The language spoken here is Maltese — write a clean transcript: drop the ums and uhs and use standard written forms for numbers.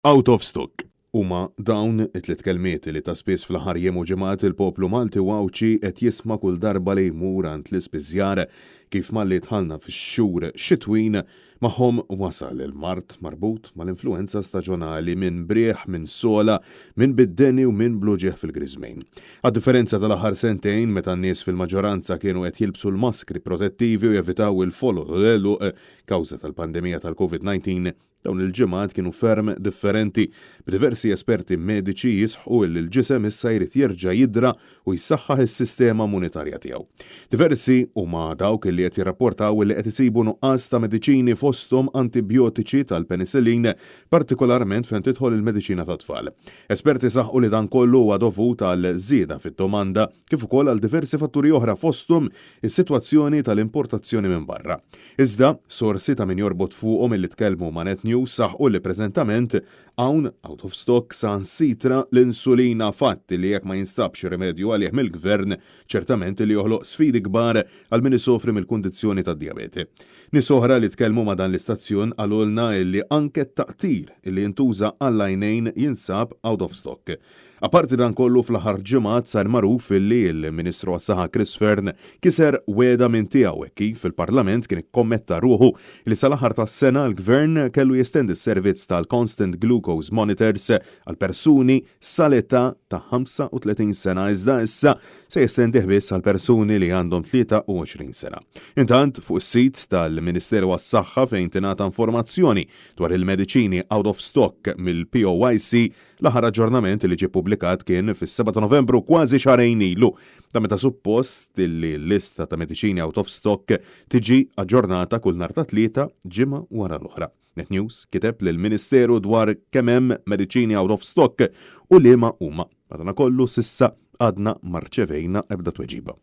Out of stock. Huma dawn it-tliet kelmiet li ta' spiss fl-aħħar jiem u ġimgħat il-poplu Malti u Għawdxi qed jisma' kull darba li jmur għand l-ispiżjar. Kif malli dħalna fix-xhur xitwin, magħhom wasal il-mard marbut mal-influwenza staġonali minn brieħ, minn sogħla, minn bid-deni u minn bl-uġigħ fil-griżmejn. Għad-differenza tal-aħħar sentejn meta n-nies fil-maġġoranza kienu qed jilbsu l-maskri protettivi u jevitaw il-folol u l-għeluq kawża tal-pandemija tal-Covid-19, Dawn il-ġimgħat kienu ferm differenti, b'diversi esperti mediċi jisħqu illi l-ġisem issa jrid jerġa' jidra u jsaħħaħ is-sistema immunitarja tiegħu. Diversi huma dawk illi qed jirrapportaw illi qed isibu nuqqas ta' mediċini fosthom antibjotiċi tal-penicillin, partikolarment fejn tidħol il-mediċina tat-tfal. Esperti saħqu li dan kollu huwa dovut għal żieda fid-domanda kif ukoll għal diversi fatturi oħra fosthom is-sitwazzjoni tal-importazzjoni minn barra. Iżda, sorsi ta' min jorbot fuqhom illi tkellmu ma' Net News saħqu li preżentament hawn out of stock saħansitra l-insulina fatt li jekk ma jinstabx rimedju għalih mill-Gvern ċertament li joħloq sfidi kbar għal min isofri mill-kundizzjoni tad-dijabete. Nies oħra li tkellmu ma' dan l-istazzjon qalulna illi anke t-taqtir illi jintuża għall-għajnejn jinsab out of stock. Apparti dan kollu fl-aħħar ġimgħat sar magħruf illi l-Ministru għas-Saħħa Chris Fearne kiser wegħda minn tiegħu hekk kif fil-Parlament kien ikkommetta ruħu li sal-aħħar tas-sena l-Gvern kellu jestendi s-servizz tal-Constant Glucose Monitors għal persuni sal-età ta' 35 sena iżda issa se jestendih biss għal persuni li għandhom 23 sena. Intant, fuq is-sit tal-Ministeru għas-Saħħa fejn tingħata informazzjoni dwar il-mediċini out of stock mill-POYC L-aħħar aġġornament li ġie ppubblikat kien fis-7 ta' Novembru kważi xahrejn ilu. Dan meta suppost li l-lista ta' mediċini out of stock tiġi aġġornata kull nhar ta' Tlieta ġimgħa wara l-oħra. Net News kiteb lill-Ministeru dwar kemm hemm mediċini out of stock u liema huma. Madanakollu s'issa għadna ma rċevejna ebda tweġiba.